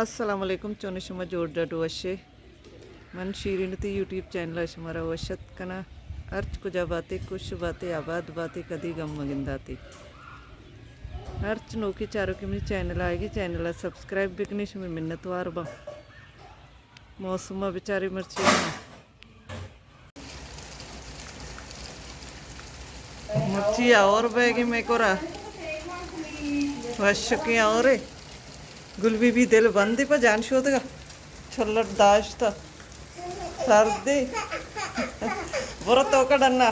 السلام علیکم، چون شما؟ جوڑ ڈڈ وشے؟ من شیرین تی یوٹیوب چینل ءَ شمارا وش اتک کناں۔ ہرچ کجا باتے، خوش باتے، آباد باتے، کدی غم مگنداتے۔ ہرچ نوکی چاروکی منی چینل آئیگی، چینل ءَ سبسکرائب بکنی، شمے منتوار باں۔ موسم ءَ بچارے مرچی مرچی اور بیگی میں کرا وشکیں اور گل بی بی دل بندی پہ جان شودگا چلٹ داشتا سردی برو تو کا ڈنا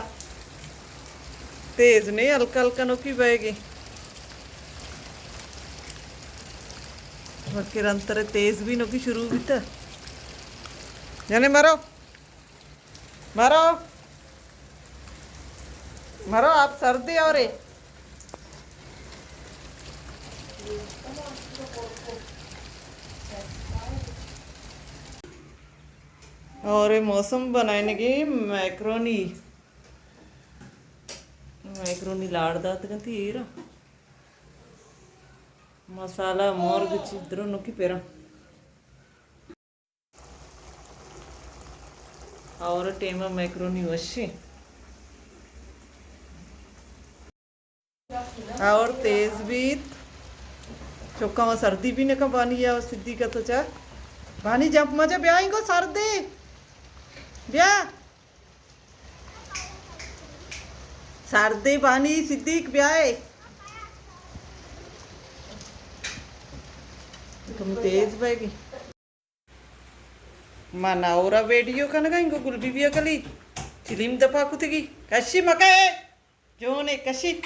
تیز نہیں، ہلکا ہلکا نوکی بیگی۔ بلکہ رنتر تیز بھی نوکی شروع بیتا۔ یعنی مرو، مرو، مرو، آپ سردی ہو رہے۔ اور موسم بنائیں گے میکرونی، میکرونی لاڑ دات گنتی ایرا۔ مسالہ مرگ چی درو نکی پیرا۔ اور ٹیما میکرونی وشی۔ اور تیز بیت۔ چکا ما سردی بھی نکا بانی یا صدیقہ تو چا۔ بانی جمپ مجا بیا انگو سردی۔ بیا۔ سردی بانی صدیق بیائے۔ تم تیز بئے گی۔ من اورا ویڈیو کنگا انگو گل بی بی اکلی۔ چلیم دپا کتگی۔ کشی مکہ۔ جونے کشی۔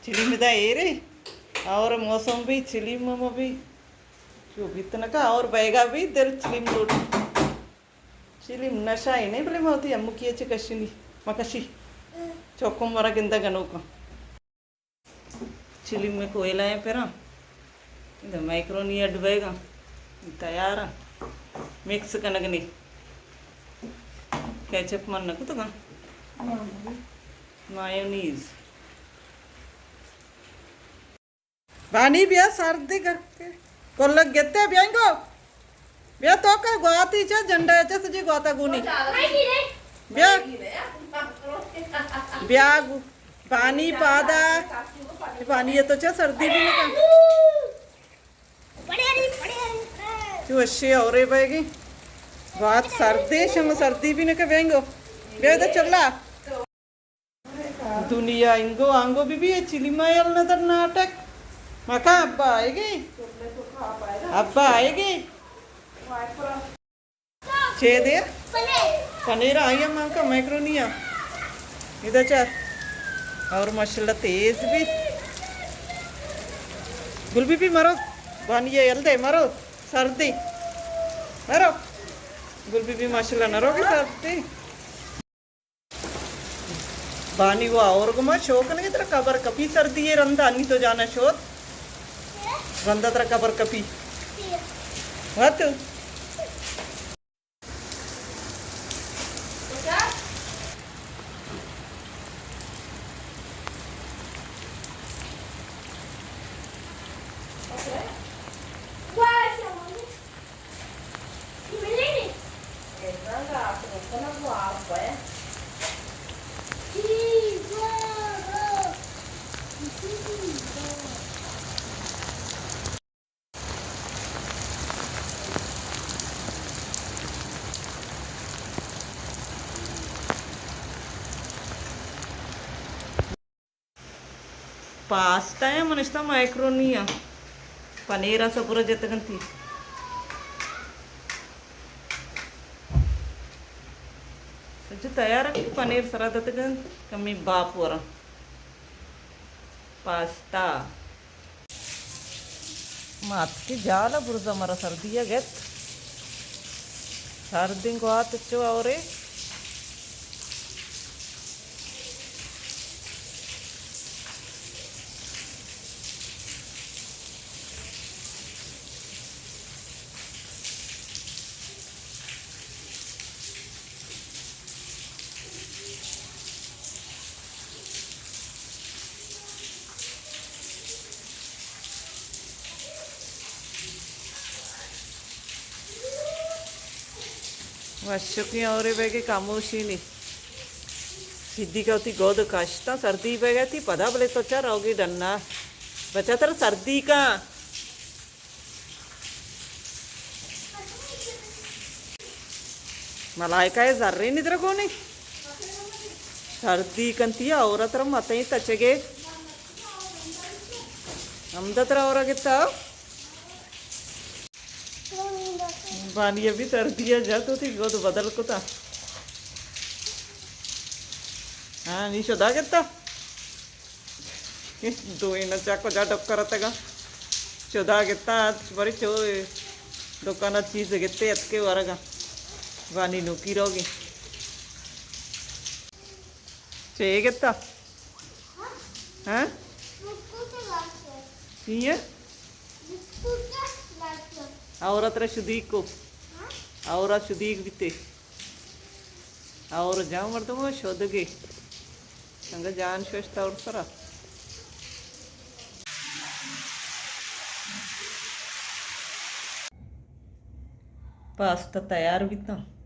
چلیم دا ایرے۔ اور موسم بھی چلیم مم بھی۔ چو بیت نکا اور بیگا بھی دل چلیم لوٹ۔ چلیم نشہ ہی نہیں، بلے ما ہوتی امو کیے چے کشنی، ما کشی۔ چوکم ورا گندا گنوکا۔ چلیم میں کوئلہ ہیں پھرا۔ ادا میکرونی اڈ بیگا۔ تیارا۔ مکس کنگنی۔ کیچپ من نکو تو گا۔ مایونیز۔ بانی بیا سردی کر کے۔ کلک گتے بیا انگو۔ بیا تو کا گواتی چا جنڈا چا سجی گواتا گونی۔ بیا۔ بیا گو-، بانی پادا۔ بانی تو چا سردی بھی نکا۔ تو اشی اورے بھائی گی۔ گوات سردی شم سردی بھی نکا بیا انگو۔ بیا دا چلا۔ دنیا انگو آنگو بی بی، اے چلی ما یل ندر ناٹک۔ مکا ابا آئے گی۔ ابا آئے گی۔ چے دے؟ پنیر آئی اما کا میکرونی آ۔ ادا چار۔ اور ماشاءاللہ تیز بھی۔ گل بی بی مرو۔ بانی یل دے مرو۔ سردی۔ مرو۔ گل بی بی ماشاءاللہ نہ روگی سردی۔ بانی وا اور گما شوق نہ ترا قبر کپی سردی ہے رندا انی تو جانا شوت۔ رندا ترا قبر کپی۔ وات۔ پاستا ءَ من اشتا میکرونی ءَ پنیر ءَ سبر ءَ جتگ انت۔ سجہ تیار انت، پنیر سرا دتگ انت، کمی باپ وراں۔ پاستا۔ مات کہ جال ءَ برز ءَ مرا سردی ءَ گت۔ سردیں گوات چو اورے۔ مشکیں ہورے بیگے کاموشی نی۔ صدیقہ وتی گود کشتاں، سردی بیگا تئی پدا، بلے تو چا روگی ڈنا؟ بچا ترا سردی کاں۔ ملائکہ ءِ زرینی درگونی۔ سردی کنتی ہورا ترا متیں تچگے۔ ہمدا ترا ہورا گتا۔ بانی ابھی سردی ءَ جت وتی گود بدل کتا۔ ہاں، نی شدا گتا۔ دوئیناں چا کجا ڈکر اتگا۔ شدا گتا، بری چو دکانا چیز گتے اتکے ورگا۔ بانی نوکی روگی۔ چے گتا؟ ہاں؟ چی ہے؟ اور ترا شدیگ کو۔ اور شدیگ بیتے۔ اور جاں مردم شدگے۔ سنگا جان ششتا اور سرا۔ پاستا تیار بیتاں۔